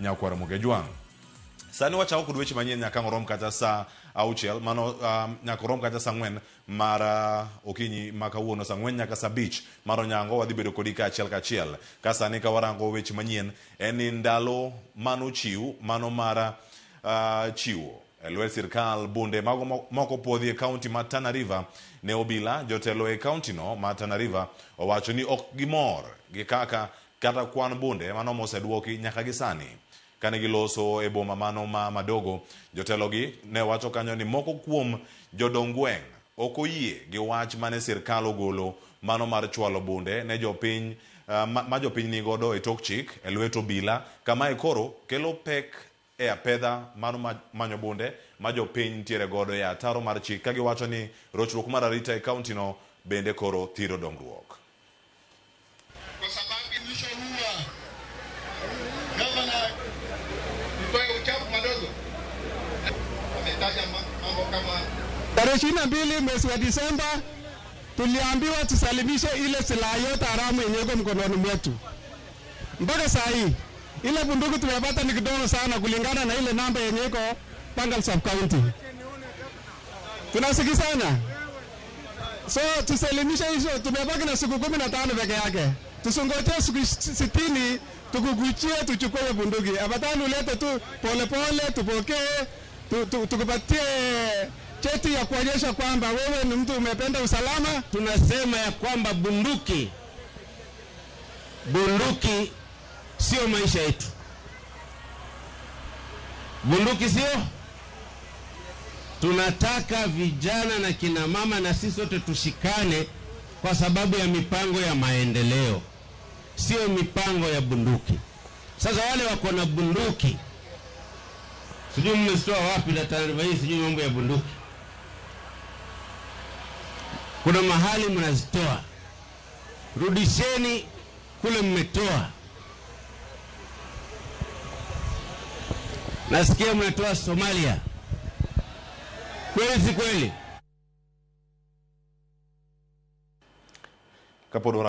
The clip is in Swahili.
Nyakwar Mugejwang'. Sani wachako kod weche manyien nyaka ang' orom kata saa auchiel mano nyaka orom kata saa ang'wen mar okinyi ma kawuono, saa ang'wen nyaka saa abich mar onyango wadhi bedo kodi kaachiel kachiel. Ka sani ka warango weche manyien en ni ndalo manochiw mano mar chiwo e lwet sirkal bunde mago moko puodhi e kaunti ma Tana River ne obila. Jotelo e kaunti no ma Tana River owacho ni ok gimor gi kaka kata kwan bunde mano moseduoki nyaka gi sani. Kane giloso e boma mano ma Madogo, jotelo gi ne wacho kanyo ni moko kuom jodong gweng' ok oyie gi wach mane sirkal ogolo mano mar chwalo bunde ne jopiny ma jopiny nigodo e tok chik e lwet obila. Kamae koro kelo pek e apedha mano manyo bunde ma jopiny nitiere godo e ataro mar chik, ka giwacho ni rochruok mar arita e kaunti no bende koro thiro dongruok. Kwa sababu mwisho huwa gavana mtoe uchafu madogo ametaja mambo kama Tarehe 22 mwezi wa Disemba tuliambiwa tusalimishe ile silaha yote haramu yenye iko mkononi mwetu. Mpaka saa hii ile bunduki tumepata ni kidogo sana kulingana na ile namba yenye iko Bangal Sub County. Tunasikizana? So tusalimishe hizo, tumebaki na siku 15 peke yake. Tusingojee siku 60 tukukuchie tuchukue bunduki. Afadhali ulete tu pole pole, tupokee, tukupatie cheti ya kuonyesha kwamba wewe ni mtu umependa usalama. Tunasema ya kwamba bunduki sio maisha yetu. Bunduki sio. Tunataka vijana na kina mama na sisi sote tushikane kwa sababu ya mipango ya maendeleo, sio mipango ya bunduki. Sasa wale wako na bunduki, sijui mmesitoa wapi na taarifa hii, sijui mambo ya bunduki. Kuna mahali mnazitoa, rudisheni kule mmetoa. Nasikia mnatoa Somalia. Kweli si kweli? Kapod